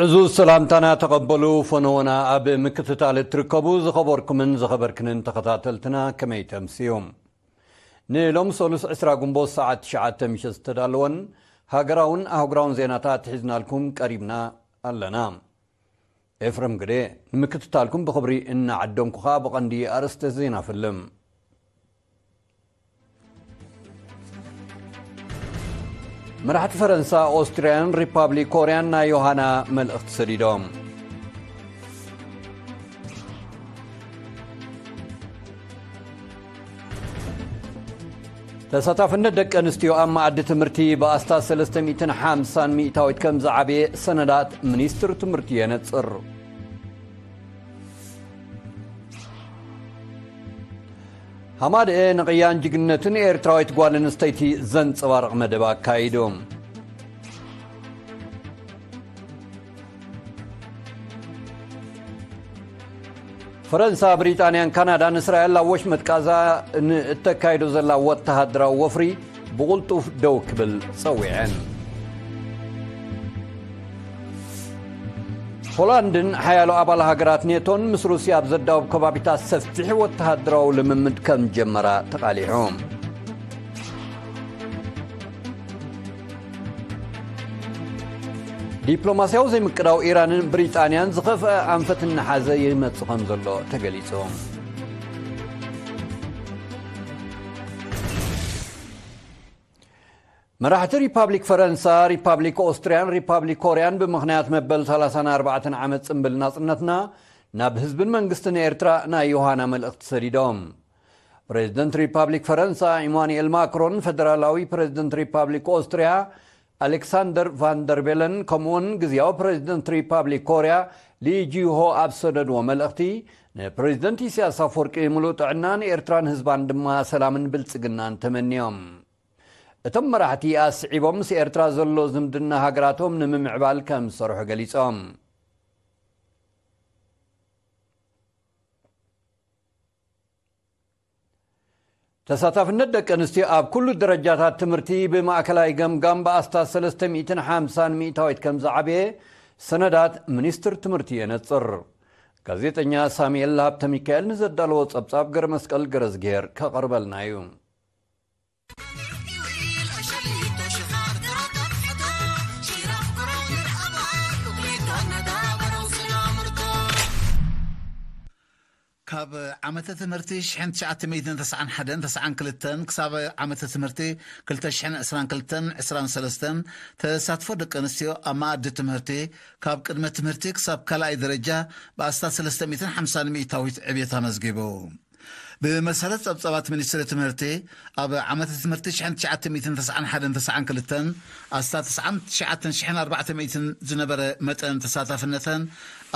ዕዙዝ ሰላምታና ተቐበሉ ፈነወና ኣብ ምክትታል እትርከቡ ዝኸበርኩምን ዝኸበርክንን ተኸታተልትና ከመይ ተምስዩ? ንሎሚ ሰሉስ ዕስራ ጉንቦት ሰዓት ትሽዓተ ምሸት ዝተዳለወን ሃገራውን ኣህጉራውን ዜናታት ሒዝናልኩም ቀሪብና ኣለና። ኤፍረም ግደ ንምክትታልኩም ብኽብሪ እናዓደምኩ ኸኣ ብቐንዲ ኣርእስተ ዜና ፈልም። መራሕቲ ፈረንሳ፣ ኦስትርያን ሪፓብሊክ ኮርያን ናይ ዮሃና መልእኽቲ ሰዲዶም። ተሳታፍነት ደቂ ኣንስትዮ ኣብ መኣዲ ትምህርቲ ብኣስታት ሰለስተ ሚእትን ሓምሳን ሚእታዊት ከም ዝዓበየ ሰነዳት ሚኒስትር ትምህርቲ የነጽር። ሃማደኤ ንቕያን ጅግንነትን ኤርትራዊት ጓል ኣንስተይቲ ዘንጸባርቕ መደብ ኣካይዱ። ፈረንሳ፣ ብሪጣንያን ካናዳን እስራኤል ኣብ ወሽመጥ ቃዛ ንእተካይዶ ዘላ ወተሃደራዊ ወፍሪ ብቕልጡፍ ደው ክብል ጸዊዐን። ሆላንድን ሓያሎ ኣባል ሃገራት ኔቶን ምስ ሩስያ ኣብ ዘዳውብ ከባቢታት ሰፊሕ ወተሃደራዊ ልምምድ ከም ጀመራ ተቓሊሑ። ዲፕሎማስያዊ ዘይምቅዳው ኢራንን ብሪጣንያን ዝኸፍአ ኣንፈት እናሓዘ ይመጽእ ከም ዘሎ ተገሊጹ። መራሕቲ ሪፓብሊክ ፈረንሳ፣ ሪፓብሊክ ኦስትርያን ሪፓብሊክ ኮርያን ብምኽንያት መበል ሰላሳን ኣርባዕተን ዓመት ጽምብል ናጽነትና ናብ ህዝብን መንግስትን ኤርትራ ናይ ዮሃና መልእኽቲ ሰዲዶም። ፕሬዚደንት ሪፓብሊክ ፈረንሳ ኢማኑኤል ማክሮን፣ ፈደራላዊ ፕሬዚደንት ሪፓብሊክ ኦስትርያ ኣሌክሳንደር ቫንደርቤለን፣ ከምኡውን ግዝያዊ ፕሬዚደንት ሪፓብሊክ ኮርያ ሊ ጂሆ ኣብ ሰደድዎ መልእኽቲ፣ ንፕሬዚደንት ኢሳያስ ኣፈወርቂ ምሉእ ጥዕናን ኤርትራን ህዝባን ድማ ሰላምን ብልጽግናን ተመንዮም። እቶም መራሕቲ ኣስዒቦም፣ ምስ ኤርትራ ዘሎ ዝምድና ሃገራቶም ንምምዕባል ከም ዝሰርሑ ገሊጾም። ተሳታፍነት ደቂ ኣንስትዮ ኣብ ኩሉ ደረጃታት ትምህርቲ ብማእከላይ ገምጋም ብኣስታት ሰለስተ ሚእትን ሓምሳን ሚእታዊት ከም ዝዓበየ ሰነዳት ሚኒስትር ትምህርቲ የነጽር። ጋዜጠኛ ሳሙኤል ሃብተ ሚካኤል ንዘዳለዎ ጸብጻብ ገረመስቀል ገረዝግሄር ከቕርበልና እዩ። ካብ ዓመተ ትምህርቲ ሽሕን ትሽዓተ ሚእትን ተስዓን ሓደን ተስዓን ክልተን ክሳብ ዓመተ ትምህርቲ ክልተ ሽሕን ዕስራን ክልተን ዕስራን ሰለስተን ተሳትፎ ደቂ ኣንስትዮ ኣብ መኣዲ ትምህርቲ ካብ ቅድመ ትምህርቲ ክሳብ ካልኣይ ደረጃ ብኣስታት ሰለስተ ሚእትን ሓምሳን ሚእታዊት ዕብየት ኣመዝጊቡ። ብመሰረት ጸብጻባት ሚኒስትሪ ትምህርቲ፣ ኣብ ዓመተ ትምህርቲ ሽሕን ትሽዓተ ሚእትን ተስዓን ሓደን ተስዓን ክልተን ኣስታት ተስዓን ትሽዓተን ሽሕን ኣርባዕተ ሚእትን ዝነበረ መጠን ተሳታፍነተን፣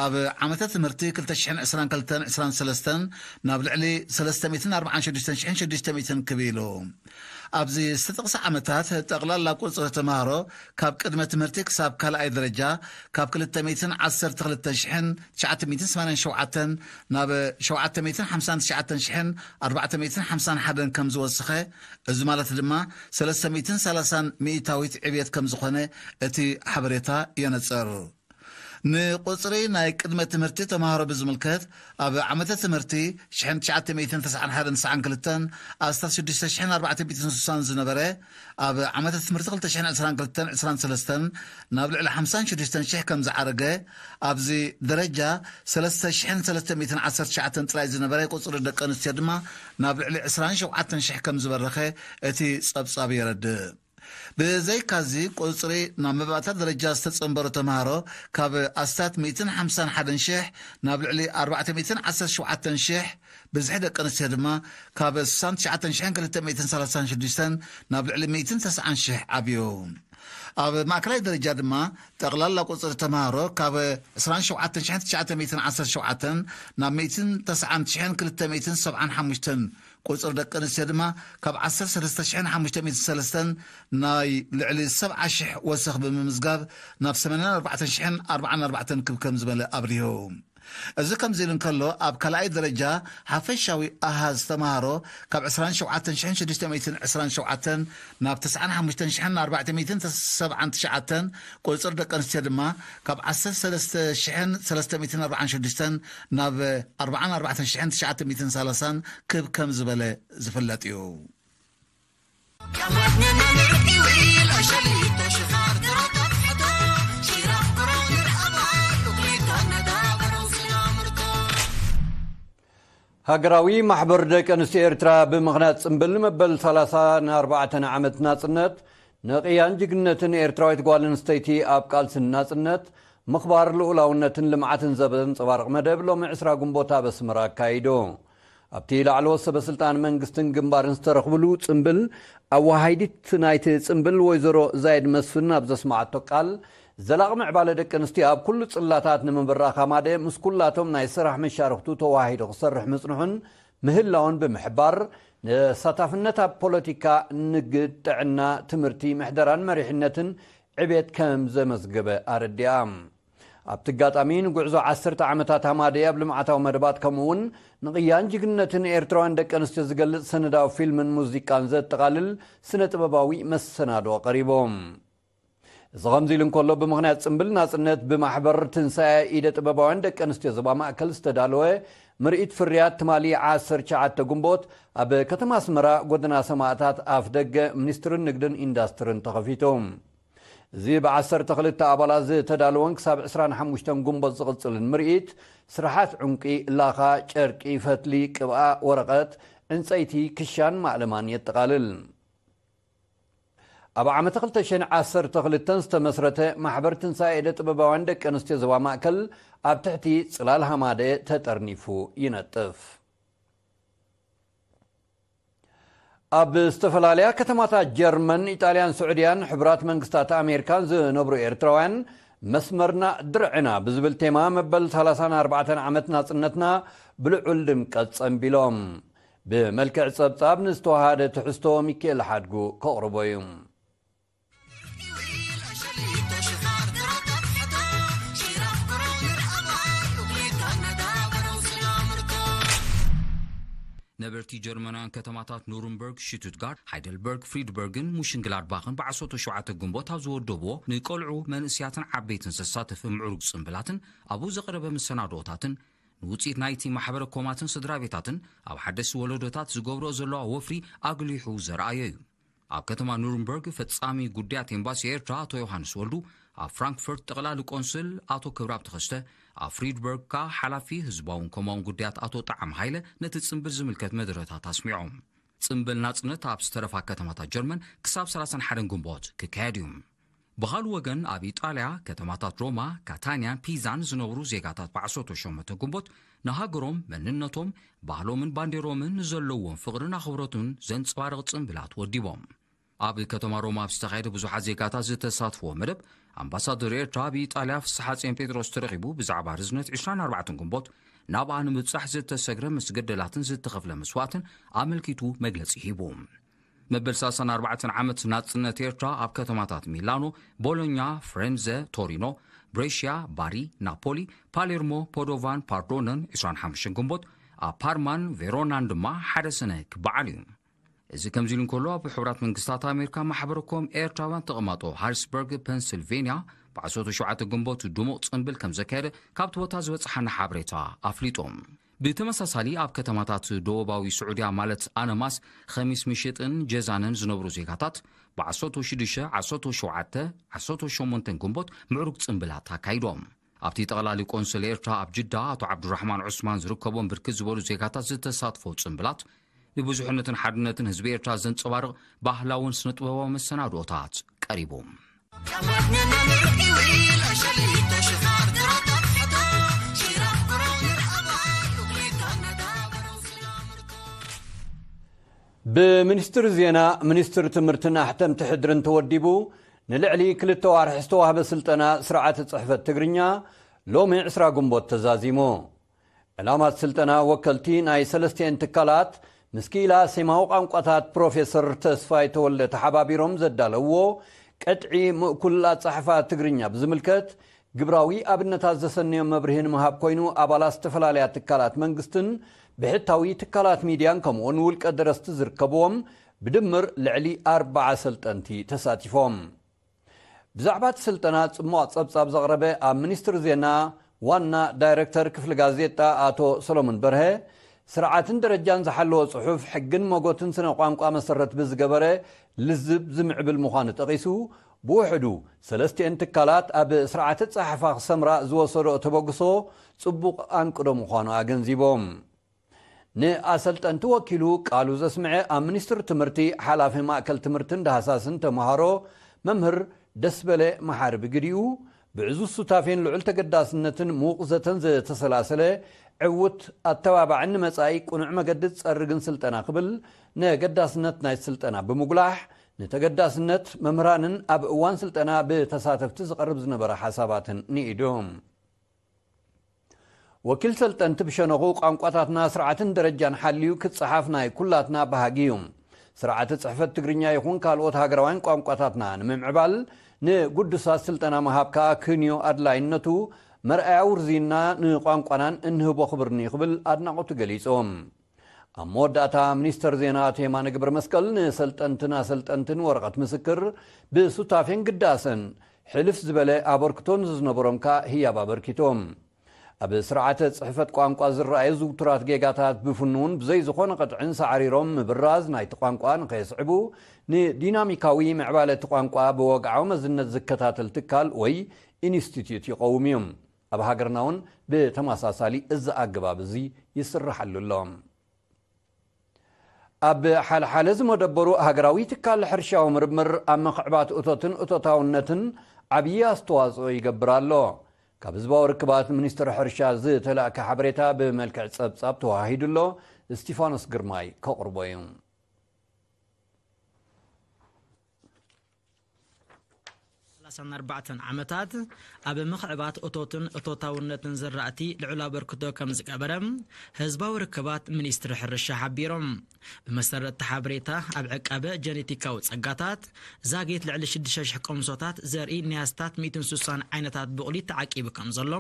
ኣብ ዓመተ ትምህርቲ ክልተ ሽሕን ዕስራን ክልተን ዕስራን ሰለስተን ናብ ልዕሊ ሰለስተ ሚእትን ኣርባዓን ሽዱሽተን ሽሕን ሽዱሽተ ሚእትን ክብ ኢሉ። ኣብዚ ዝተጠቕሰ ዓመታት፣ ጠቕላላ ቁጽሪ ተምሃሮ ካብ ቅድመ ትምህርቲ ክሳብ ካልኣይ ደረጃ ካብ ክልተ ሚእትን ዓሰርተ ክልተን ሽሕን ትሽዓተ ሚእትን ሰማንያን ሸውዓተን ናብ ሸውዓተ ሚእትን ሓምሳን ትሽዓተን ሽሕን ኣርባዕተ ሚእትን ሓምሳን ሓደን ከም ዝወሰኸ፣ እዚ ማለት ድማ ሰለስተ ሚእትን ሰላሳን ሚእታዊት ዕብየት ከም ዝኾነ እቲ ሓበሬታ የነጽር። ንቁጽሪ ናይ ቅድመ ትምህርቲ ተምሃሮ ብዝምልከት፣ ኣብ ዓመተ ትምህርቲ ሽሕን ትሽዓተ ሚእትን ተስዓን ሓደን ተስዓን ክልተን ኣስታት ሽዱሽተ ሽሕን ኣርባዕተ ሚእትን ስሳን ዝነበረ፣ ኣብ ዓመተ ትምህርቲ ክልተ ሽሕን ዕስራን ክልተን ዕስራን ሰለስተን ናብ ልዕሊ ሓምሳን ሽዱሽተን ሽሕ ከም ዝዓረገ፣ ኣብዚ ደረጃ ሰለስተ ሽሕን ሰለስተ ሚእትን ዓሰርተ ትሽዓተን ጥራይ ዝነበረ ቁጽሪ ደቂ ኣንስትዮ ድማ ናብ ልዕሊ ዕስራን ሸውዓተን ሽሕ ከም ዝበረኸ እቲ ጸብጻብ የረድእ። ብዘይካዚ፣ ቁጽሪ ናብ መባእታ ደረጃ ዝተጸንበሩ ተምሃሮ ካብ ኣስታት ሚእትን ሓምሳን ሓደን ሽሕ ናብ ልዕሊ ኣርባዕተ ሚእትን ዓሰርተ ሸውዓተን ሽሕ፣ ብዝሒ ደቂ ኣንስትዮ ድማ ካብ ስሳን ትሽዓተን ሽሕን ክልተ ሚእትን ሰላሳን ሽዱሽተን ናብ ልዕሊ ሚእትን ተስዓን ሽሕ ዓብዩ። ኣብ ማእከላይ ደረጃ ድማ ጠቕላላ ቁጽሪ ተምሃሮ ካብ ዕስራን ሸውዓተን ሽሕን ትሽዓተ ሚእትን ዓሰርተ ሸውዓተን ናብ ሚእትን ተስዓን ሽሕን ክልተ ሚእትን ሰብዓን ሓሙሽተን፣ ቁጽሪ ደቂ ኣንስትዮ ድማ ካብ ዓሰርተ ሰለስተ ሽሕን ሓሙሽተ ሚእትን ሰለስተን ናይ ልዕሊ ሰብዓ ሽሕ ወሰኽ ብምምዝጋብ ናብ ሰማንያን ኣርባዕተን ሽሕን ኣርባዓን ኣርባዕተን ክብ ከም ዝበለ ኣብሪሁ። እዚ ከምዚ ኢሉ እንከሎ፣ ኣብ ካልኣይ ደረጃ ሓፈሻዊ ኣሃዝ ተምሃሮ ካብ ዕስራን ሸውዓተን ሽሕን ሽዱሽተ ሚእትን ዕስራን ሸውዓተን ናብ ተስዓን ሓሙሽተን ሽሕን ኣርባዕተ ሚእትን ሰብዓን ትሽዓተን፣ ቁጽሪ ደቂ ኣንስትዮ ድማ ካብ ዓሰርተ ሰለስተ ሽሕን ሰለስተ ሚእትን ኣርባዓን ሽዱሽተን ናብ ኣርባዓን ኣርባዕተን ሽሕን ትሽዓተ ሚእትን ሰላሳን ክብ ከም ዝበለ ዝፍለጥ እዩ። ሃገራዊ ማሕበር ደቂ ኣንስትዮ ኤርትራ ብምኽንያት ጽምብል መበል ሰላሳን ኣርባዕተን ዓመት ናጽነት ንቕያን ጅግንነትን ኤርትራዊት ጓል ኣንስተይቲ ኣብ ቃልስን ናጽነት ምኽባር ልኡላውነትን ልምዓትን ዘንጸባርቕ መደብ ሎሚ ዕስራ ግንቦት ኣብ ኣስመራ ኣካይዱ። ኣብቲ ላዕለዎት ሰበ ስልጣን መንግስትን ግንባርን ዝተረኽብሉ ጽምብል፣ ኣወሃሂዲት ናይቲ ጽምብል ወይዘሮ ዛይድ መስፍን ኣብ ዘስማዓቶ ቃል፣ ዘላቒ ምዕባለ ደቂ ኣንስትዮ ኣብ ኩሉ ጽላታት ንምብራኽ ሃማደ ምስ ኩላቶም ናይ ስራሕ መሻርኽቱ ተወሃሂዱ ክሰርሕ ምጽንሑን ምህላውን ብምሕባር፣ ንተሳታፍነት ኣብ ፖለቲካ፣ ንግድ፣ ጥዕና፣ ትምህርቲ፣ ምሕደራን መሪሕነትን ዕቤት ከም ዘመዝገበ ኣረዲኣ። ኣብቲ ኣጋጣሚ ንጉዕዞ ዓሰርተ ዓመታት ሃማደይ ኣብ ልምዓታዊ መደባት ከምኡ እውን ንቕያን ጅግንነትን ኤርትራውያን ደቂ ኣንስትዮ ዝገልጽ ሰነዳዊ ፊልምን ሙዚቃን ዘጠቓልል ስነ ጥበባዊ መሰናዶ ቀሪቦም። እዚ ከምዚ ኢሉ እንከሎ፣ ብምኽንያት ጽምብል ናጽነት ብማሕበር ትንሳኤ ኢደ ጥበባውያን ደቂ ኣንስትዮ ዞባ ማእከል ዝተዳለወ ምርኢት ፍርያት ትማሊ ዓሰርተ ትሽዓተ ግንቦት ኣብ ከተማ ኣስመራ ጎደና ሰማእታት ኣፍ ደገ ሚኒስትርን ንግድን ኢንዳስትርን ተኸፊቱ። እዚ ብዓሰርተ ክልተ ኣባላት ዝተዳለወን ክሳብ ዕስራን ሓሙሽተን ግንቦት ዝቕጽልን ምርኢት፣ ስራሓት ዕንቂ፣ ላኻ፣ ጨርቂ፣ ፈትሊ፣ ቅብኣ፣ ወረቐት፣ ዕንጸይቲ፣ ክሻን ማእለማን የጠቓልል። ኣብ ዓመተ ክልተ ሽሕን ዓሰርተ ክልተን ዝተመስረተ ማሕበር ትንሳኤ ኢደ ጥበባውያን ደቂ ኣንስትዮ ዞባ ማእከል ኣብ ትሕቲ ጽላል ሃማደ ተጠርኒፉ ይነጥፍ። ኣብ ዝተፈላለያ ከተማታት ጀርመን፣ ኢጣልያን ስዑድያን ሕቡራት መንግስታት ኣሜሪካን ዝነብሩ ኤርትራውያን፣ መስመርና ድርዕና ብዝብል ቴማ መበል ሰላሳን ኣርባዕተን ዓመት ናጽነትና ብልዑል ድምቀት ጸንቢሎም። ብመልክዕ ጸብጻብ ንዝተዋሃደ ትሕዝቶ ሚካኤል ሓድጉ ከቕርቦ እዩ። ነበርቲ ጀርመናውያን ከተማታት ኑርንበርግ፣ ሽቱትጋርት፣ ሃይደልበርግ፣ ፍሪድበርግን ሙሽንግላድባኽን ብዓሰርተ ሸውዓተ ግንቦት ኣብ ዝወደብዎ ንቆልዑ፣ መንእስያትን ዓበይትን ዘሳተፈ ምዕሩግ ጽምብላትን ኣብኡ ዝቐረበ መሰናድኦታትን ንውጽኢት ናይቲ ማሕበረ ኮማትን ስድራ ቤታትን ኣብ ሓደስቲ ወለዶታት ዝገብርኦ ዘለዋ ወፍሪ ኣጉሊሑ ዘርኣዮ እዩ። ኣብ ከተማ ኑርንበርግ ፈጻሚ ጉዳያት ኤምባሲ ኤርትራ ኣቶ ዮሃንስ ወልዱ፣ ኣብ ፍራንክፈርት ጠቕላሊ ቆንስል ኣቶ ክብራብ ተኸስተ፣ ኣብ ፍሪድበርግ ከኣ ሓላፊ ህዝባውን ኮማውን ጉዳያት ኣቶ ጣዕም ሃይለ ነቲ ጽምብል ዝምልከት መደረታት ኣስሚዖም። ጽምብል ናጽነት ኣብ ዝተረፋ ከተማታት ጀርመን ክሳብ ሰላሳን ሓደን ግንቦት ክካየድ እዩ። ብኻልእ ወገን ኣብ ኢጣልያ ከተማታት ሮማ፣ ካታንያን ፒዛን ዝነብሩ ዜጋታት ብዓሰርተ ሸሞንተ ግንቦት ንሃገሮም፣ መንነቶም፣ ባህሎምን ባንዴሮምን ንዘለዎም ፍቕርን ኣኽብሮትን ዘንጸባርቕ ጽምብላት ወዲቦም። ኣብ ከተማ ሮማ ኣብ ዝተኻየደ ብዙሓት ዜጋታት ዝተሳትፍዎ መደብ ኣምባሳደር ኤርትራ ኣብ ኢጣልያ ፍስሓጽዮን ጴጥሮስ ተረኺቡ ብዛዕባ ርዝነት ዕስራን ኣርባዕተን ግንቦት ናብኣ ንምብጻሕ ዝተሰግረ ምስ ገደላትን ዝተኸፍለ መስዋእትን ኣመልኪቱ መግለጺ ሂቡ። መበል ሰላሳን ኣርባዕተን ዓመት ናጽነት ኤርትራ ኣብ ከተማታት ሚላኖ፣ ቦሎኛ፣ ፍሬንዘ፣ ቶሪኖ፣ ብሬሽያ፣ ባሪ፣ ናፖሊ፣ ፓሌርሞ፣ ፖዶቫን ፓርዶነን ዕስራን ሓሙሽተን ግንቦት፣ ኣብ ፓርማን ቬሮናን ድማ ሓደ ሰነ ክበዓል እዩ። እዚ ከምዚ ኢሉ እንከሎ፣ ኣብ ሕቡራት መንግስታት ኣሜሪካ ማሕበረ ኮም ኤርትራውያን ተቐማጦ ሃሪስበርግ ፔንስልቬንያ ብዓሰርተ ሸውዓተ ግንቦት ድሙቕ ጽንብል ከም ዘካየደ ካብቲ ቦታ ዝበጽሓና ሓበሬታ ኣፍሊጡ። ብተመሳሳሊ ኣብ ከተማታት ደቡባዊ ስዑድያ ማለት ኣነማስ፣ ኸሚስ ምሽጥን ጀዛንን ዝነብሩ ዜጋታት ብዓሰርተ ሽዱሽተ፣ ዓሰርተ ሸውዓተ፣ ዓሰርተ ሸሞንተን ግንቦት ምዕሩግ ጽንብላት ኣካይዶም። ኣብቲ ጠቕላሊ ቆንስል ኤርትራ ኣብ ጅዳ ኣቶ ዓብዱራሕማን ዑስማን ዝርከቦም ብርክት ዝበሉ ዜጋታት ዝተሳትፎ ጽንብላት ንብዙሕነትን ሓድነትን ህዝቢ ኤርትራ ዘንጸባርቕ ባህላውን ስነ ጥበባዊ መሰናድኦታት ቀሪቡ። ብሚኒስትሪ ዜና፣ ሚኒስትሪ ትምህርትን ኣሕተምቲ ሕድርን ተወዲቡ ንልዕሊ ክልተ ዋርሒ ዝተዋህበ ስልጠና ስርዓተ ጽሕፈት ትግርኛ ሎሚ ዕስራ ግንቦት ተዛዚሙ። ዕላማት ስልጠና ወከልቲ ናይ ሰለስቲኤን ትካላት ምስ ክኢላ ሴማዊ ቋንቋታት ፕሮፌሰር ተስፋይ ተወልደ ተሓባቢሮም ዘዳለውዎ ቀጥዒ ምእኩል ኣጻሕፋ ትግርኛ ብዝምልከት ግብራዊ ኣብነታት ዘሰነዮም መብርሂ ንምሃብ ኮይኑ፣ ኣባላት ዝተፈላለያ ትካላት መንግስትን ብሕታዊ ትካላት ሚድያን ከምኡውን ውልቀ ደረስቲ ዝርከብዎም ብድምር ልዕሊ ኣርባዓ ሰልጠንቲ ተሳቲፎም። ብዛዕባ እቲ ስልጠና ጽሙቕ ጸብጻብ ዘቕረበ ኣብ ሚኒስትሪ ዜና ዋና ዳይረክተር ክፍሊ ጋዜጣ ኣቶ ሰሎሞን በርሀ፣ ስርዓትን ደረጃን ዝሓለወ ጽሑፍ ሕግን መጎትን ስነ ቋንቋ መሰረት ብዝገበረ ልዝብ ዝምዕብል ምዃኑ ጠቒሱ፣ ብውሕዱ ሰለስቲኤን ትካላት ኣብ ስርዓተ ጸሓፋ ክሰምራ ዝወሰዶ ተበግሶ ጽቡቕ ኣንቅዶ ምዃኑ ኣገንዚቦም። ንኣሰልጠንቲ ወኪሉ ቃሉ ዘስምዐ ኣብ ሚኒስትሪ ትምህርቲ ሓላፊ ማእከል ትምህርትን ዳህሳስን ተምሃሮ መምህር ደስበለ መሓሪ ብግዲኡ፣ ብዕዙዝ ሱታፌን ልዑል ተገዳስነትን ምዉቕ ዘተን ዘተሰላሰለ ዕዉት ኣተባባዕን ንመጻኢ ቅኑዕ መገዲ ዝጸርግን ስልጠና ክብል ነገዳስነት ናይ ስልጠና ብምጉላሕ፣ ንተገዳስነት መምህራንን ኣብ እዋን ስልጠና ብተሳተፍቲ ዝቐርብ ዝነበረ ሓሳባትን ንኢዱ። ወኪል ሰልጠንቲ ብሸነኹ፣ ቋንቋታትና ስርዓትን ደረጃን ሓልዩ ክጸሓፍ ናይ ኩላትና ባህጊ እዩ። ስርዓተ ጽሕፈት ትግርኛ ይኹን ካልኦት ሃገራውያን ቋንቋታትና ንምምዕባል ንግዱሳት ስልጠና ምሃብ ከኣ ክንዮ ኣድላይነቱ መርኣያ ውርዝይና ንቋንቋናን እንህቦ ክብርን እዩ ክብል ኣድናቖቱ ገሊጹ። ኣብ መወዳእታ ሚኒስተር ዜና ኣቶ የማነ ገብረ መስቀል ንሰልጠንትን ኣሰልጠንትን ወረቐት ምስክር ብሱታፌን ግዳሰን ሕልፍ ዝበለ ኣበርክቶ ንዝነበሮም ከኣ ህያብ ኣበርኪቶም። ኣብ ስርዓተ ጽሕፈት ቋንቋ ዝረኣዩ ዝውቱራት ጌጋታት ብፍኑውን ብዘይ ዝኾነ ቅጥዕን ሳዕሪሮም ምብራዝ ናይቲ ቋንቋ ንኸየስዕቡ ንዲናሚካዊ ምዕባለ እቲ ቋንቋ ብወግዓዊ መዝነት ዝከታተል ትካል ወይ ኢንስቲትዩት ይቐውም እዩ። ኣብ ሃገርና እውን ብተመሳሳሊ እዚ ኣገባብ እዚ ይስርሓሉ ኣሎ። ኣብ ሓልሓለ ዝመደበሩ ሃገራዊ ትካል ሕርሻዊ ምርምር ኣብ ምኽዕባት እቶትን እቶታውነትን ዓብዪ ኣስተዋፅኦ ይገብር ኣሎ። ካብ ህዝባዊ ርክባት ሚኒስትሪ ሕርሻ ዝተላእከ ሓበሬታ ብመልክዕ ጸብጻብ ተዋሂዱ ኣሎ። እስቲፋኖስ ግርማይ ከቕርቦ እዩ። ሰላሳን ኣርባዕተን ዓመታት ኣብ ምኽዕባት እቶትን እቶታውነትን ዝራእቲ ልዑል ኣበርክቶ ከም ዝገበረ ህዝባዊ ርክባት ሚኒስትሪ ሕርሻ ሓቢሮም። ብመሰረት እቲ ሓበሬታ፣ ኣብ ዕቃበ ጀኔቲካዊ ጸጋታት ዛጊት ልዕሊ ሽዱሽተ ሽሕ ቀምሶታት ዘርኢ ናይ ኣስታት ሚእትን ስሳን ዓይነታት ብቑሊ ተዓቂቡ ከም ዘሎ፣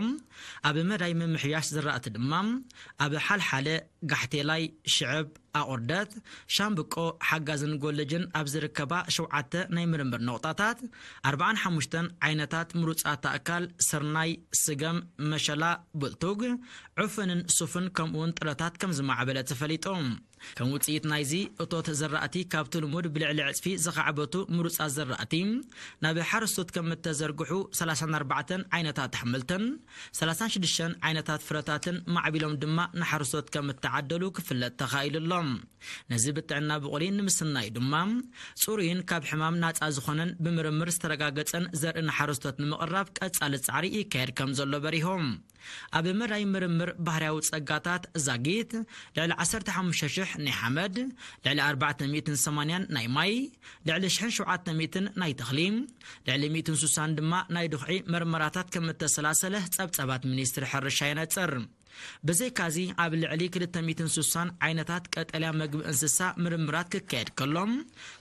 ኣብ መዳይ ምምሕያሽ ዝራእቲ ድማ ኣብ ሓልሓለ፣ ጋሕቴላይ፣ ሽዕብ፣ ኣቑርደት፣ ሻምብቆ፣ ሓጋዝን ጎለጅን ኣብ ዝርከባ ሸውዓተ ናይ ምርምር ነቑጣታት ኣርባዓን ሓሙሽተን ዓይነታት ምሩጻት ኣእካል፣ ስርናይ፣ ስገም፣ መሸላ፣ ብልቱግ፣ ዕፉንን ሱፍን ከምኡውን ጥረታት ከም ዝማዕበለ ተፈሊጡ። ከም ውጽኢት ናይዚ እቶት ዘራእቲ ካብቲ ልሙድ ብልዕሊ ዕጽፊ ዝኻዕበቱ ምሩጻት ዘራእቲ ናብ ሓረስቶት ከም እተዘርግሑ ሰላሳን ኣርባዕተን ዓይነታት ኣሕምልትን ሰላሳን ሽዱሽተን ዓይነታት ፍረታትን ማዕቢሎም ድማ ንሓረስቶት ከም እተዓደሉ ክፍለጥ ተኻኢሉ ኣሎ። ነዚ ብጥዕና ብቑሊ ንምስናይ ድማ ጽሩይን ካብ ሕማም ናጻ ዝኾነን ብምርምር ዝተረጋገጸን ዘርኢ ንሓረስቶት ንምቕራብ ቀጻሊ ጻዕሪ ይካየድ ከም ዘሎ በሪሆም። ኣብ መዳይ ምርምር ባህርያዊ ጸጋታት ዛጊት ልዕሊ ዓሰርተ ሓሙሽተ ሽሕ ናይ ሓመድ፣ ልዕሊ ኣርባዕተ ሚእትን ሰማንያን ናይ ማይ፣ ልዕሊ ሽሕን ሸውዓተ ሚእትን ናይ ተኽሊ፣ ልዕሊ ሚእትን ስሳን ድማ ናይ ድኹዒ መርመራታት ከም እተሰላሰለ ጸብጻባት ሚኒስትሪ ሕርሻ የነጽር። ብዘይካዚ ኣብ ልዕሊ ክልተ ሚእትን ስሳን ዓይነታት ቀጠልያ መግቢ እንስሳ ምርምራት ክካየድ ከሎ፣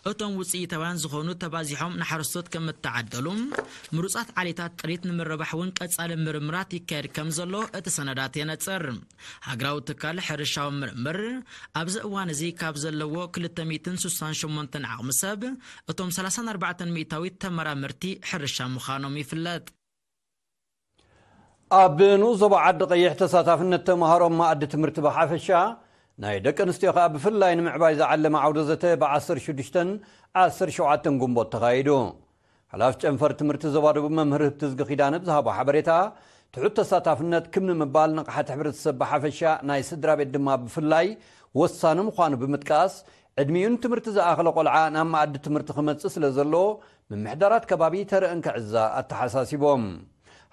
እቶም ውጽኢታውያን ዝኾኑ ተባዚሖም ንሓረስቶት ከም እተዓደሉ፣ ምሩጻት ዓሌታት ጥሪት ንምርባሕ እውን ቀጻሊ ምርምራት ይካየድ ከም ዘሎ እቲ ሰነዳት የነጽር። ሃገራዊ ትካል ሕርሻዊ ምርምር ኣብዚ እዋን እዚ ካብ ዘለዎ ክልተ ሚእትን ስሳን ሸሞንተን ዓቕሚ ሰብ፣ እቶም ሰላሳን ኣርባዕተን ሚእታዊት ተመራመርቲ ሕርሻ ምዃኖም ይፍለጥ። ኣብ ንኡስ ዞባ ዓዲ ቀይሕ ተሳታፍነት ተምሃሮ ኣብ መኣዲ ትምህርቲ ብሓፈሻ፣ ናይ ደቂ ኣንስትዮ ከኣ ብፍላይ ንምዕባይ ዝዓለመ ዓውደ ዘተ ብ ዓሰርተ ሽዱሽተን ዓሰርተ ሸውዓተን ግንቦት ተኻይዱ። ሓላፊ ጨንፈር ትምህርቲ ዞባ ደቡብ መምህር ህብትዝጊ ኪዳነ ብዝሃቦ ሓበሬታ፣ ትሑት ተሳታፍነት ክም ንምባል ንቕሓት ሕብረተሰብ ብሓፈሻ ናይ ስድራ ቤት ድማ ብፍላይ ወሳኒ ምዃኑ ብምጥቃስ፣ ዕድሚኡ ንትምህርቲ ዝኣኸለ ቆልዓ ናብ መኣዲ ትምህርቲ ክመጽእ ስለ ዘለዎ፣ ምምሕዳራት ከባቢ ተረአን ክዕዛ ኣተሓሳሲቦም።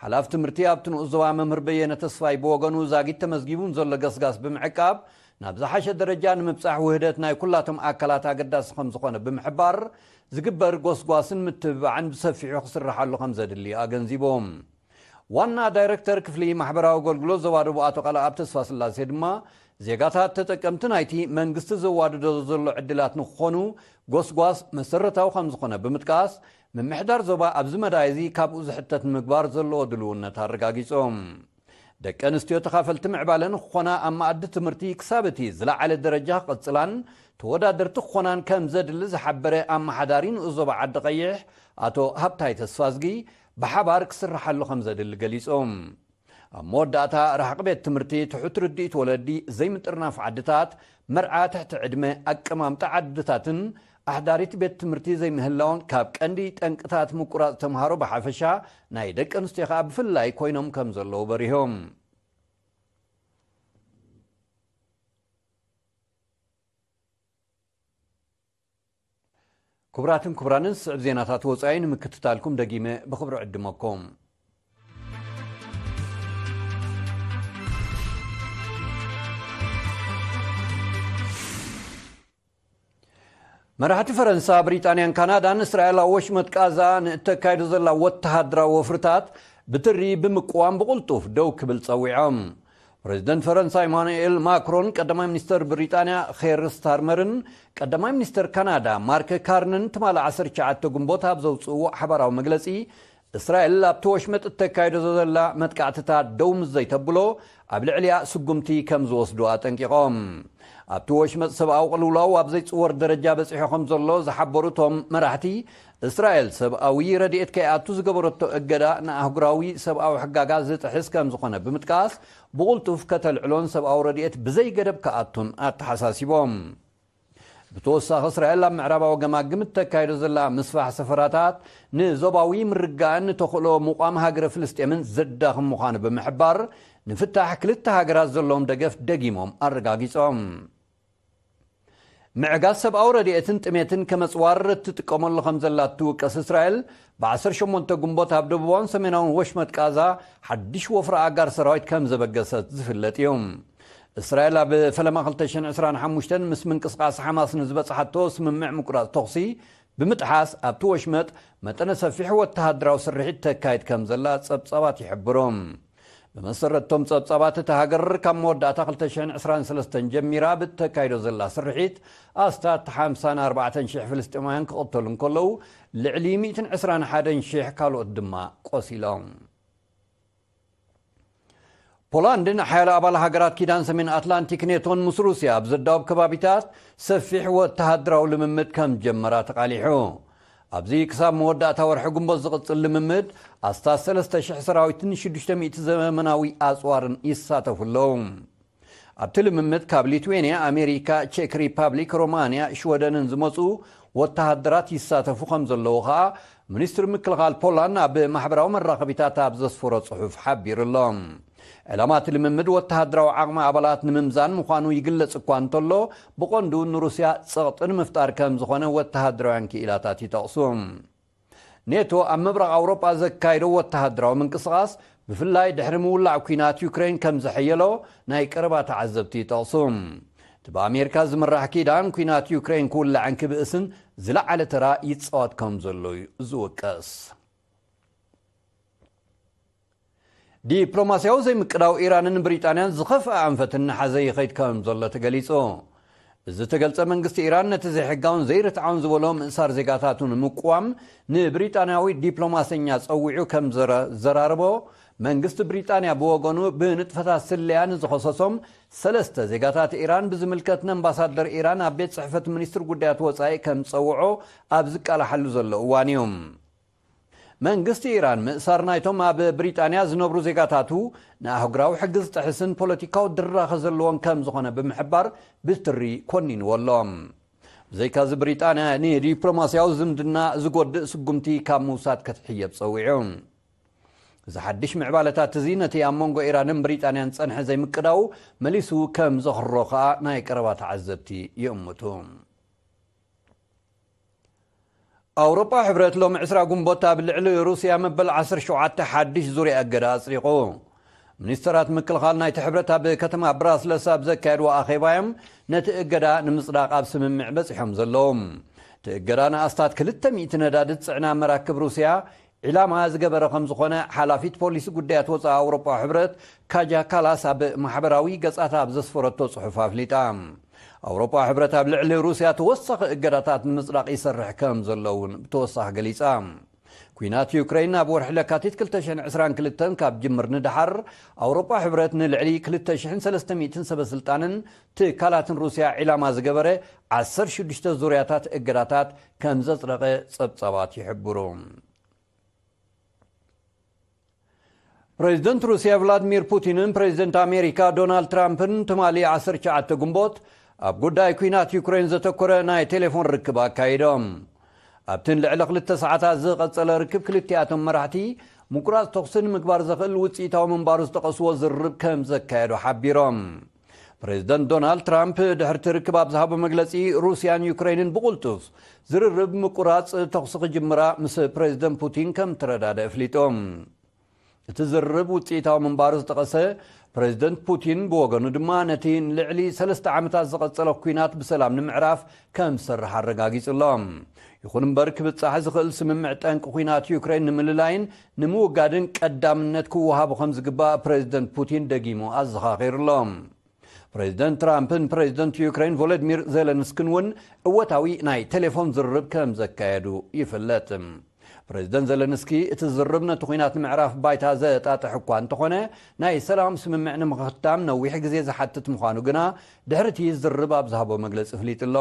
ሓላፊ ትምህርቲ ኣብቲ ንኡስ ዞባ መምህር በየነ ተስፋይ ብወገኑ፣ ዛጊት ተመዝጊቡ ንዘሎ ገስጋስ ብምዕቃብ፣ ናብ ዝሓሸ ደረጃ ንምብጻሕ ውህደት ናይ ኩላቶም ኣካላት ኣገዳሲ ከም ዝኾነ ብምሕባር፣ ዝግበር ጎስጓስን ምትብባዕን ብሰፊሑ ክስርሓሉ ከም ዘድሊ ኣገንዚቦም። ዋና ዳይረክተር ክፍሊ ማሕበራዊ ኣገልግሎት ዞባ ደቡብ ኣቶ ቃልኣብ ተስፋስላሴ ድማ፣ ዜጋታት ተጠቀምቲ ናይቲ መንግስቲ ዘዋድዶ ዘሎ ዕድላት ንክኾኑ ጎስጓስ መሰረታዊ ከም ዝኾነ ብምጥቃስ፣ ምምሕዳር ዞባ ኣብዚ መዳይ እዚ ካብኡ ዝሕተት ንምግባር ዘለዎ ድልውነት ኣረጋጊጾም። ደቂ ኣንስትዮ ተኻፈልቲ ምዕባለ ንክኾና ኣብ መኣዲ ትምህርቲ ክሳብ እቲ ዝለዓለ ደረጃ ክቕጽላን ተወዳደርቲ ክኾናን ከም ዘድሊ ዝሓበረ ኣመሓዳሪ ንኡስ ዞባ ዓዲ ቀይሕ ኣቶ ሃብታይ ተስፋዝጊ፣ ብሓባር ክስርሓሉ ከም ዘድሊ ገሊጾም። ኣብ መወዳእታ፣ ርሕቂ ቤት ትምህርቲ፣ ትሑት ርድኢት ወለዲ፣ ዘይምጥርናፍ ዓድታት፣ መርዓ ትሕቲ ዕድመ፣ ኣቀማምጣ ዓድታትን ኣሕዳሪት ቤት ትምህርቲ ዘይምህላውን ካብ ቀንዲ ጠንቅታት ምቁራጽ ተምሃሮ ብሓፈሻ ናይ ደቂ ኣንስትዮ ከኣ ብፍላይ ኮይኖም ከም ዘለዉ በሪሆም። ክቡራትን ክቡራንን፣ ዝስዕብ ዜናታት ወጻኢ ንምክትታልኩም ደጊመ ብኽብሪ ዕድመኩም። መራሕቲ ፈረንሳ፣ ብሪጣንያን ካናዳን እስራኤል ኣብ ወሽመጥ ቃዛ ንእተካይዶ ዘላ ወተሃደራዊ ወፍርታት ብትሪ ብምቅዋም ብቕልጡፍ ደው ክብል ጸዊዖም። ፕሬዚደንት ፈረንሳ ኢማኑኤል ማክሮን፣ ቀዳማይ ሚኒስተር ብሪጣንያ ኼር ስታርመርን ቀዳማይ ሚኒስተር ካናዳ ማርክ ካርንን ትማሊ ዓሰርተ ትሽዓተ ግንቦት ኣብ ዘውፅእዎ ሓባራዊ መግለፂ፣ እስራኤል ኣብቲ ወሽመጥ እተካይዶ ዘላ መጥቃዕትታት ደው ምስ ዘይተብሎ ኣብ ልዕሊኣ ስጉምቲ ከም ዝወስዱ ኣጠንቂቖም። ኣብቲ ወሽመጥ ሰብኣዊ ቅልውላው ኣብ ዘይፅወር ደረጃ በፂሑ ከም ዘሎ ዝሓበሩ እቶም መራሕቲ፣ እስራኤል ሰብኣዊ ረድኤት ከይኣቱ ዝገበረቶ እገዳ ንኣህጉራዊ ሰብኣዊ ሕጋጋ ዝጥሕስ ከም ዝኾነ ብምጥቃስ፣ ብቕልጡፍ ከተልዕሎን ሰብኣዊ ረድኤት ብዘይገደብ ክኣቱን ኣተሓሳሲቦም። ብተወሳኺ፣ እስራኤል ኣብ ምዕራባዊ ገማግም እተካይዶ ዘላ ምስፋሕ ሰፈራታት ንዞባዊ ምርግጋእን ንተኽእሎ ምቋም ሃገረ ፍልስጤምን ዘዳኽም ምዃኑ ብምሕባር፣ ንፍታሕ ክልተ ሃገራት ዘለዎም ደገፍ ደጊሞም ኣረጋጊጾም። ምዕጋት ሰብኣዊ ረድኤትን ጥሜትን ከመጽዋር እትጥቀመሉ ከም ዘላ እትውቀስ እስራኤል፣ ብ ዓሰርተ ሸሞንተ ግንቦት ኣብ ደቡባውን ሰሜናውን ወሽመጥ ቃዛ ሓድሽ ወፍሪ ኣጋር ሰራዊት ከም ዘበገሰት ዝፍለጥ እዩ። እስራኤል ኣብ ፈለማ ክልተ ሽሕን ዕስራን ሓሙሽተን ምስ ምንቅስቃስ ሓማስ ንዝበጽሓቶ ስምምዕ ምቁራጽ ተኹሲ ብምጥሓስ፣ ኣብቲ ወሽመጥ መጠነ ሰፊሕ ወተሃደራዊ ስርሒት ተካይድ ከም ዘላ ጸብጻባት ይሕብሩ። ብመሰረት እቶም ጸብጻባት፣ እታ ሃገር ካብ መወዳእታ ክልተ ሽሕን ዕስራን ሰለስተን ጀሚራ ብተካይዶ ዘላ ስርሒት፣ ኣስታት ሓምሳን ኣርባዕተን ሽሕ ፍልስጤማውያን ክቕተሉ እንከለዉ፣ ልዕሊ ሚእትን ዕስራን ሓደን ሽሕ ካልኦት ድማ ቆሲሎም። ፖላንድን ሓያሎ ኣባል ሃገራት ኪዳን ሰሜን ኣትላንቲክ ኔቶን ምስ ሩስያ ኣብ ዘዳወብ ከባቢታት ሰፊሕ ወተሃደራዊ ልምምድ ከም ጀመራ ተቓሊሑ። ኣብዚ ክሳብ መወዳእታ ወርሒ ግንቦት ዝቕጽል ልምምድ፣ ኣስታት ሰለስተ ሽሕ ሰራዊትን ሽዱሽተ ሚእቲ ዘመናዊ ኣጽዋርን ይሳተፉ ኣለዉ። ኣብቲ ልምምድ ካብ ሊትዌንያ፣ ኣሜሪካ፣ ቼክ ሪፓብሊክ፣ ሮማንያ፣ ሽወደንን ዝመጹ ወተሃደራት ይሳተፉ ከም ዘለዉ ኸኣ ሚኒስትሪ ምክልኻል ፖላንድ ኣብ ማሕበራዊ መራኸቢታት ኣብ ዘስፈሮ ጽሑፍ ሓቢሩ ኣሎ። ዕላማ እቲ ልምምድ ወተሃደራዊ ዓቕሚ ኣባላት ንምምዛን ምዃኑ ይግለጽ እኳ እንተሎ፣ ብቐንዱ ንሩስያ ጸቕጢ ንምፍጣር ከም ዝኾነ ወተሃደራውያን ክኢላታት ይጠቕሱ። ኔቶ ኣብ ምብራቕ ኣውሮጳ ዘካየዶ ወተሃደራዊ ምንቅስቓስ፣ ብፍላይ ድሕሪ ምውላዕ ኲናት ዩክሬን ከም ዘሐየሎ ናይ ቀረባ ተዓዘብቲ ይጠቕሱ። እቲ ብኣሜሪካ ዝምራሕ ኪዳን፣ ኲናት ዩክሬን ክውላዕን ክብእስን ዝለዓለ ተራ ይጻወት ከም ዘሎ እዩ ዝውቀስ። ዲፕሎማስያዊ ዘይምቅዳው ኢራንን ብሪጣንያን ዝኸፍአ ኣንፈት እናሓዘ ይኸይድ ከም ዘሎ ተገሊጹ። እዚ ዝተገልጸ፣ መንግስቲ ኢራን ነቲ ዘይሕጋውን ዘይርትዓውን ዝበሎ ምእሳር ዜጋታቱ ንምቅዋም ንብሪጣንያዊ ዲፕሎማሰኛ ጸዊዑ ከም ዘረ-፣ ዘራረቦ፣ መንግስቲ ብሪጣንያ ብወገኑ ብንጥፈታት ስለያ ንዝኸሰሶም ሰለስተ ዜጋታት ኢራን ብዝምልከት፣ ንኣምባሳደር ኢራን ኣብ ቤት ጽሕፈት ሚኒስትር ጉዳያት ወጻኢ ከም ዝጸውዖ ኣብ ዝቃላሓሉ ዘሎ እዋን እዩ። መንግስቲ ኢራን፣ ምእሳር ናይቶም ኣብ ብሪጣንያ ዝነብሩ ዜጋታቱ ንኣህጉራዊ ሕጊ ዝጥሕስን ፖለቲካዊ ድራኸ ዘለዎን ከም ዝኾነ ብምሕባር፣ ብትሪ ኮኒንዎ ኣሎ። ብዘይካዚ፣ ብሪጣንያ ንዲፕሎማስያዊ ዝምድና ዝጎድእ ስጉምቲ ካብ ምውሳድ ክትሕየብ ጸዊዑ። እዚ ሓድሽ ምዕባለታት እዚ፣ ነቲ ኣብ መንጎ ኢራንን ብሪጣንያን ዝጸንሐ ዘይምቅዳው መሊሱ ከም ዘኽሮ ከኣ ናይ ቀረባ ተዓዘብቲ ይእምቱ። ኣውሮጳ ሕብረት ሎሚ ዕስራ ግንቦት ኣብ ልዕሊ ሩስያ መበል ዓሰርተ ሸውዓተ ሓድሽ ዙርያ እገዳ ኣጽዲቑ። ሚኒስተራት ምክልኻል ናይቲ ሕብረት ኣብ ከተማ ብራስለስ ኣብ ዘካየድዎ ኣኼባ እዮም ነቲ እገዳ ንምጽዳቕ ኣብ ስምምዕ በጺሖም ዘለዉ። እቲ እገዳ ንኣስታት ክልተ ሚእቲ ነዳዲ ዝጽዕና መራክብ ሩስያ ዒላማ ዝገበረ ከም ዝኾነ ሓላፊት ፖሊሲ ጉዳያት ወፃኢ ኣውሮጳ ሕብረት ካጃ ካላስ ኣብ ማሕበራዊ ገጻታ ኣብ ዘስፈረቶ ጽሑፍ ኣፍሊጣ። ኣውሮጳ ሕብረት ኣብ ልዕሊ ሩስያ ተወሳኺ እገዳታት ንምጽዳቕ ይሰርሕ ከም ዘሎ እውን ብተወሳኺ ገሊጻ። ኲናት ዩክሬን ኣብ ወርሒ ለካቲት ክልተ ሽሕን ዕስራን ክልተን ካብ ጅምር ንደሓር ኣውሮጳ ሕብረት ንልዕሊ ክልተ ሽሕን ሰለስተ ሚእትን ሰበ ስልጣንን ትካላትን ሩስያ ዒላማ ዝገበረ ዓሰርተ ሽዱሽተ ዙርያታት እገዳታት ከም ዘጽደቐ ጸብጻባት ይሕብሩ። ፕሬዚደንት ሩስያ ቭላድሚር ፑቲንን ፕሬዚደንት ኣሜሪካ ዶናልድ ትራምፕን ትማሊ ዓሰርተ ትሽዓተ ግንቦት ኣብ ጉዳይ ኲናት ዩክሬን ዘተኮረ ናይ ቴሌፎን ርክብ ኣካይዶም። ኣብቲ ልዕሊ ክልተ ሰዓታት ዝቐጸለ ርክብ ክልቲኣቶም መራሕቲ ምቁራጽ ተኹሲ ንምግባር ዘኽእል ውጽኢታዊ ምንባሩ ዝጠቐስዎ ዝርርብ ከም ዘካየዱ ሓቢሮም። ፕሬዚደንት ዶናልድ ትራምፕ ድሕርቲ ርክብ ኣብ ዝሃቦ መግለጺ፣ ሩስያን ዩክሬንን ብቕልጡፍ ዝርርብ ምቁራጽ ተኹሲ ክጅምራ ምስ ፕሬዚደንት ፑቲን ከም ተረዳደ ኣፍሊጦም። እቲ ዝርርብ ውጽኢታዊ ምንባሩ ዝጠቐሰ ፕሬዚደንት ፑቲን ብወገኑ ድማ፣ ነቲ ንልዕሊ ሰለስተ ዓመታት ዝቐጸለ ኲናት ብሰላም ንምዕራፍ ከም ዝሰርሕ ኣረጋጊጹ ኣሎ። ይኹን እምበር፣ ክብጻሕ ዝኽእል ስምምዕ ጠንቂ ኲናት ዩክሬን ንምልላይን ንምውጋድን ቀዳምነት ክወሃቦ ከም ዝግባእ ፕሬዚደንት ፑቲን ደጊሙ ኣዘኻኺሩ ኣሎ። ፕሬዚደንት ትራምፕን ፕሬዚደንት ዩክሬን ቮሎዲሚር ዜለንስኪን እውን እወታዊ ናይ ቴሌፎን ዝርርብ ከም ዘካየዱ ይፍለጥ። ፕሬዚደንት ዜለንስኪ፣ እቲ ዝርርብ ነቲ ኲናት ንምዕራፍ ባይታ ዘጣጥሕ እኳ እንተኾነ፣ ናይ ሰላም ስምምዕ ንምኽታም ነዊሕ ግዜ ዝሓትት ምዃኑ ግና ድሕሪ እቲ ዝርርብ ኣብ ዝሃቦ መግለጺ ኣፍሊጡ ኣሎ።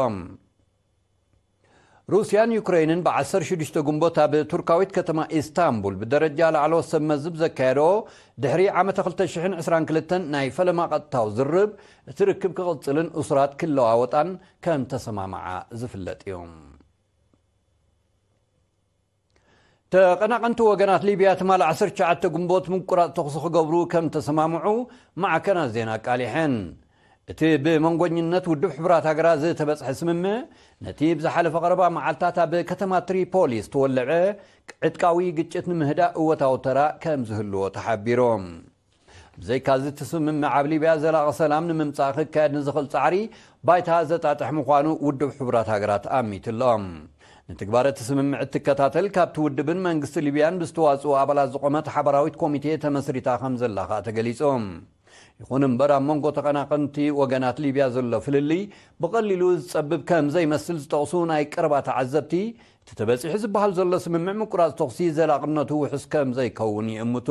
ሩስያን ዩክሬንን ብ ዓሰርተ ሽዱሽተ ግንቦት ኣብ ቱርካዊት ከተማ ኢስታንቡል ብደረጃ ላዕለዎት ሰብ መዝብ ዘካየዶ ድሕሪ ዓመተ ክልተ ሽሕን ዕስራን ክልተን ናይ ፈለማ ቀጥታዊ ዝርብ፣ እቲ ርክብ ክቕጽልን እሱራት ክለዋወጣን ከም ተሰማምዓ ዝፍለጥ እዩ። ተቐናቐንቲ ወገናት ሊብያ ትማሊ ዓሰርተ ትሽዓተ ግንቦት ምቁራጽ ተኹሲ ክገብሩ ከም ተሰማምዑ ማዕከናት ዜና ኣቃሊሐን። እቲ ብመንጎኝነት ውድብ ሕቡራት ሃገራት ዝተበጽሐ ስምምዕ፣ ነቲ ብዝሓለፈ ቀረባ መዓልታት ኣብ ከተማ ትሪፖሊ ዝተወለዐ ዕጥቃዊ ግጭት ንምህዳእ እወታዊ ተራ ከም ዝህልዎ ተሓቢሩ። ብዘይካዚ፣ እቲ ስምምዕ ኣብ ሊብያ ዘላቒ ሰላም ንምምጻእ ክካየድ ንዝኽእል ጻዕሪ ባይታ ዘጣጥሕ ምዃኑ ውድብ ሕቡራት ሃገራት ኣሚቱ ኣሎ። ንትግባረ እቲ ስምምዕ እትከታተል፣ ካብቲ ውድብን መንግስቲ ሊብያን ብዝተዋጽኡ ኣባላት ዝቖመት ሓባራዊት ኮሚቴ ተመስሪታ ከም ዘላ ከኣ ተገሊጹ። ይኹን እምበር፣ ኣብ መንጎ ተቐናቐንቲ ወገናት ሊብያ ዘሎ ፍልልይ ብቐሊሉ ዝጸብብ ከም ዘይመስል ዝጠቕሱ ናይ ቀረባ ተዓዘብቲ፣ እቲ ተበጺሑ ዝበሃል ዘሎ ስምምዕ ምቁራጽ ተኹሲ ዘላቕነቱ ውሑስ ከም ዘይከውን ይእምቱ።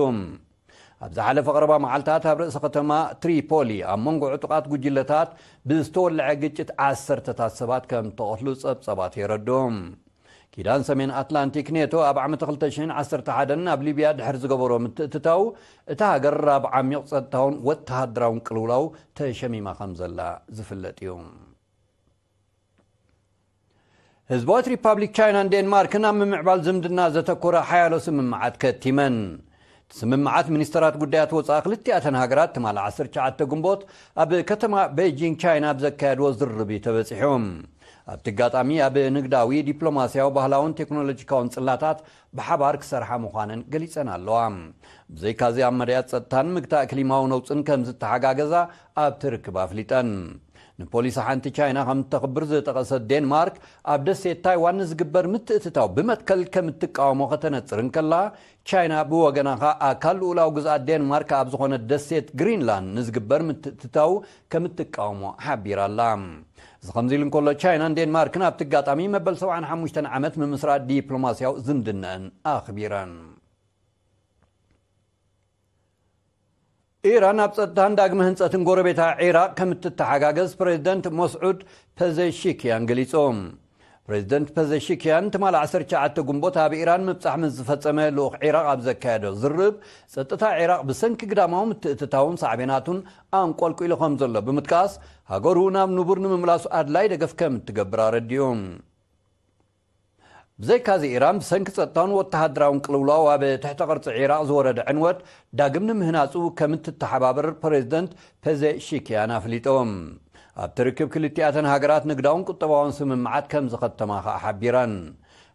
ኣብ ዝሓለፈ ቀረባ መዓልታት ኣብ ርእሰ ከተማ ትሪፖሊ ኣብ መንጎ ዕጡቓት ጉጅለታት ብዝተወልዐ ግጭት ዓሰርተታት ሰባት ከም ተቐትሉ ጸብጸባት የረድኡ። ኪዳን ሰሜን ኣትላንቲክ ኔቶ ኣብ ዓመት ክልተ ሽሕን ዓሰርተ ሓደን ኣብ ሊብያ ድሕሪ ዝገበሮ ምትእትታው፣ እታ ሃገር ኣብ ዓሚቕ ጸጥታውን ወተሃደራውን ቅልውላው ተሸሚማ ከም ዘላ ዝፍለጥ እዩ። ህዝባዊት ሪፓብሊክ ቻይናን ዴንማርክን ኣብ ምምዕባል ዝምድና ዘተኮረ ሓያሎ ስምምዓት ከቲመን። እቲ ስምምዓት ሚኒስተራት ጉዳያት ወጻኢ ክልቲኣተን ሃገራት ትማሊ ዓሰርተ ትሽዓተ ግንቦት ኣብ ከተማ ቤጂንግ ቻይና ኣብ ዘካየድዎ ዝርርብ እዩ ተበጺሑ። ኣብቲ ኣጋጣሚ ኣብ ንግዳዊ፣ ዲፕሎማስያዊ፣ ባህላውን ቴክኖሎጂካውን ጽላታት ብሓባር ክሰርሓ ምዃነን ገሊጸን ኣለዋ። ብዘይካዚ ኣብ መዳያት ጸጥታን ምግታእ ክሊማዊ ነውጽን ከም ዝተሓጋገዛ ኣብቲ ርክብ ኣፍሊጠን። ንፖሊሲ ሓንቲ ቻይና ከም እተኽብር ዝጠቐሰት ዴንማርክ፣ ኣብ ደሴት ታይዋን ንዝግበር ምትእትታው ብመትከል ከም እትቃወሞ ከተነጽር እንከላ፣ ቻይና ብወገና ከኣ ኣካል ልኡላዊ ግዝኣት ዴንማርክ ኣብ ዝኾነት ደሴት ግሪንላንድ ንዝግበር ምትእትታው ከም እትቃወሞ ሓቢራ ኣላ። እዚ ከምዚ ኢሉ እንከሎ፣ ቻይናን ዴንማርክን ኣብቲ ኣጋጣሚ መበል ሰብዓን ሓሙሽተን ዓመት ምምስራት ዲፕሎማስያዊ ዝምድነአን ኣኽቢረን። ኢራን ኣብ ጸጥታን ዳግመ ህንጸትን ጎረቤታ ዒራቕ ከም እትተሓጋገዝ ፕሬዚደንት መስዑድ ፐዘሽኪያን ገሊጹ። ፕሬዚደንት ፐዘሽኪያን ትማሊ ዓሰርተ ትሽዓተ ግንቦት ኣብ ኢራን ምብጻሕ ምስ ዝፈጸመ ልኡኽ ዒራቕ ኣብ ዘካየዶ ዝርብ፣ ጸጥታ ዒራቕ ብሰንኪ ግዳማዊ ምትእትታውን ሳዕቤናቱን ኣንቆልቂሉ ከም ዘሎ ብምጥቃስ፣ ሃገሩ ናብ ንቡር ንምምላሱ ኣድላይ ደገፍ ከም እትገብር ኣረዲኡ። ብዘይካዚ፣ ኢራን ብሰንኪ ጸጥታውን ወተሃደራውን ቅልውላው ኣብ ትሕተ ቅርጺ ዒራቕ ዝወረደ ዕንወት ዳግም ንምህናጹ ከም እትተሓባበር ፕሬዚደንት ፔዜሽኪያን ኣፍሊጦም። ኣብቲ ርክብ ክልቲኣተን ሃገራት ንግዳውን ቁጠባውን ስምምዓት ከም ዝኸተማ ከኣ ሓቢረን።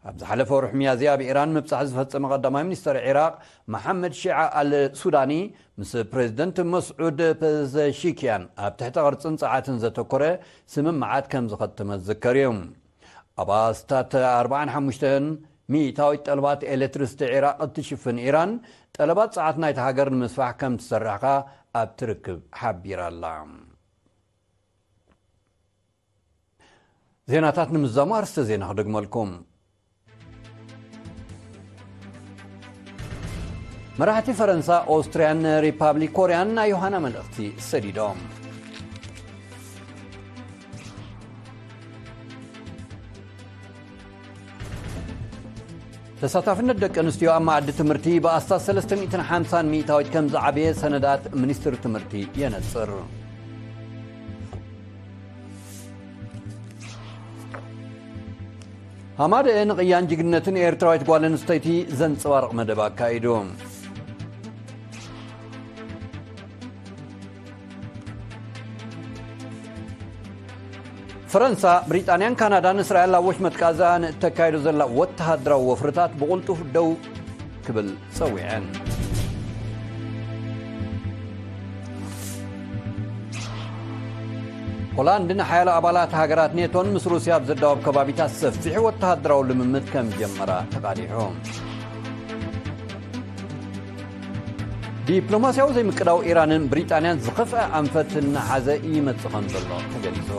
ኣብ ዝሓለፈ ወርሒ ሚያዝያ ኣብ ኢራን ምብጻሕ ዝፈጸመ ቀዳማይ ሚኒስተር ዒራቕ መሓመድ ሺዓ ኣል ሱዳኒ ምስ ፕሬዚደንት መስዑድ ፔዜሽኪያን ኣብ ትሕተ ቅርጽን ጸዓትን ዘተኮረ ስምምዓት ከም ዝኸተመ ዝዝከር እዩ። ኣብ ኣስታት ኣርባዓን ሓሙሽተን ሚእታዊት ጠለባት ኤሌክትሪሲቲ ዒራቕ እትሽፍን ኢራን፣ ጠለባት ጸዓት ናይታ ሃገር ንምስፋሕ ከም ትሰርሕ ከኣ ኣብቲ ርክብ ሓቢራ ኣላ። ዜናታት ንምዛሙ ኣርስተ ዜና ክደግመልኩም። መራሕቲ ፈረንሳ፣ ኦስትርያን ሪፓብሊክ ኮርያን ናይ ዮሃና መልእኽቲ ሰዲዶም። ተሳታፍነት ደቂ ኣንስትዮ ኣብ መኣዲ ትምህርቲ ብኣስታት ሰለስተ ሚእትን ሓምሳን ሚእታዊት ከም ዝዓበየ ሰነዳት ሚኒስትሪ ትምህርቲ የነጽር። ሃማደኤ ንቕያን ጅግንነትን ኤርትራዊት ጓል ኣንስተይቲ ዘንጸባርቕ መደብ ኣካይዱ። ፈረንሳ፣ ብሪጣንያን ካናዳን እስራኤል ኣብ ወሽመጥ ቃዛ ንእተካይዶ ዘላ ወተሃደራዊ ወፍርታት ብቕልጡፍ ደው ክብል ጸዊዐን። ሆላንድ ንሓያሎ ኣባላት ሃገራት ኔቶን ምስ ሩስያ ኣብ ዘዳወብ ከባቢታት ሰፊሕ ወተሃደራዊ ልምምድ ከም ጀመራ ተቓዲሑ። ዲፕሎማስያዊ ዘይምቅዳው ኢራንን ብሪጣንያን ዝኸፍአ ኣንፈት እናሓዘ ይመጽእ ከም ዘሎ ተገሊጹ።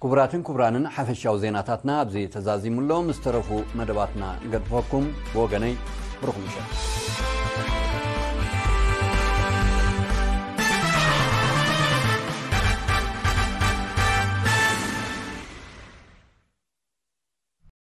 ክቡራትን ክቡራንን፣ ሓፈሻዊ ዜናታትና ኣብዚ ተዛዚሙ ኣሎ። ምስ ተረፉ መደባትና ንገድፈኩም። ብወገነይ ብሩኽ ምሸት።